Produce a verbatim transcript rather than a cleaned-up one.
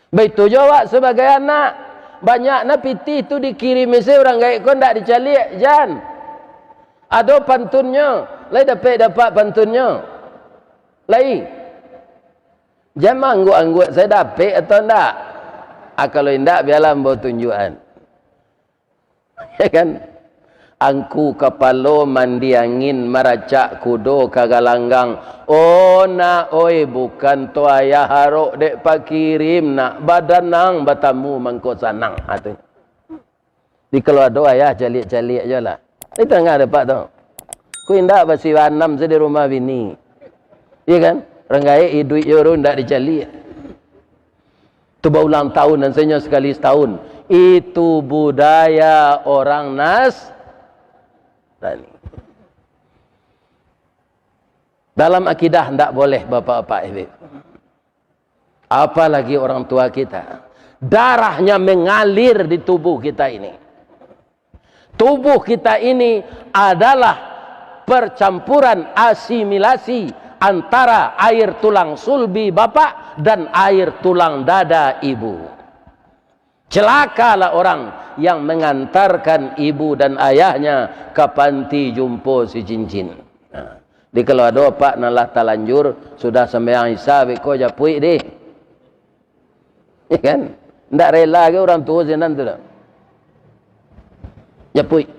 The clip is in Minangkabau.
Baitu jo awak sabagai anak. Banyak na pitih tu dikirim isi urang gaek ko ndak dicaliak, jan. Ado pantunnyo, lai dapek dapat pantunnyo. Lai. Jan maangguak-angguak sajo dapek atau ndak. Ah, kalau indak, bialah ambo tunjuakan. Ya kan? Angku kapalo mandi angin, maracak kudo ka galanggang. Oh, nak, oi, bukan to ayah arok dek pakirim, nak, badanang batamu mangko sanang. Ha, tu. Di kalau ado ayah caliak-caliak jo lah. Di tangah dapat tu. Ku indak basiwa anam se di rumah bini. Iya kan? Urang gaek iduik jo urang indak dicaliak. Tu baulang tahun, dan sainyo sakali satahun. Itu budaya orang Nasrani. Dalam akidah ndak boleh, bapak-bapak, ibu. Apalagi orang tua kita. Darahnya mengalir di tubuh kita ini. Tubuh kita ini adalah percampuran asimilasi antara air tulang sulbi bapak dan air tulang dada ibu. Celakalah orang yang mengantarkan ibu dan ayahnya ka panti jumpo si cincin. Nah, di kalau ado apak nan lah talanjur, sudah sambayang Isya, beko japuik deh. Ya kan? Ndak rela ge urang tuo sinan tu dah. Japuik.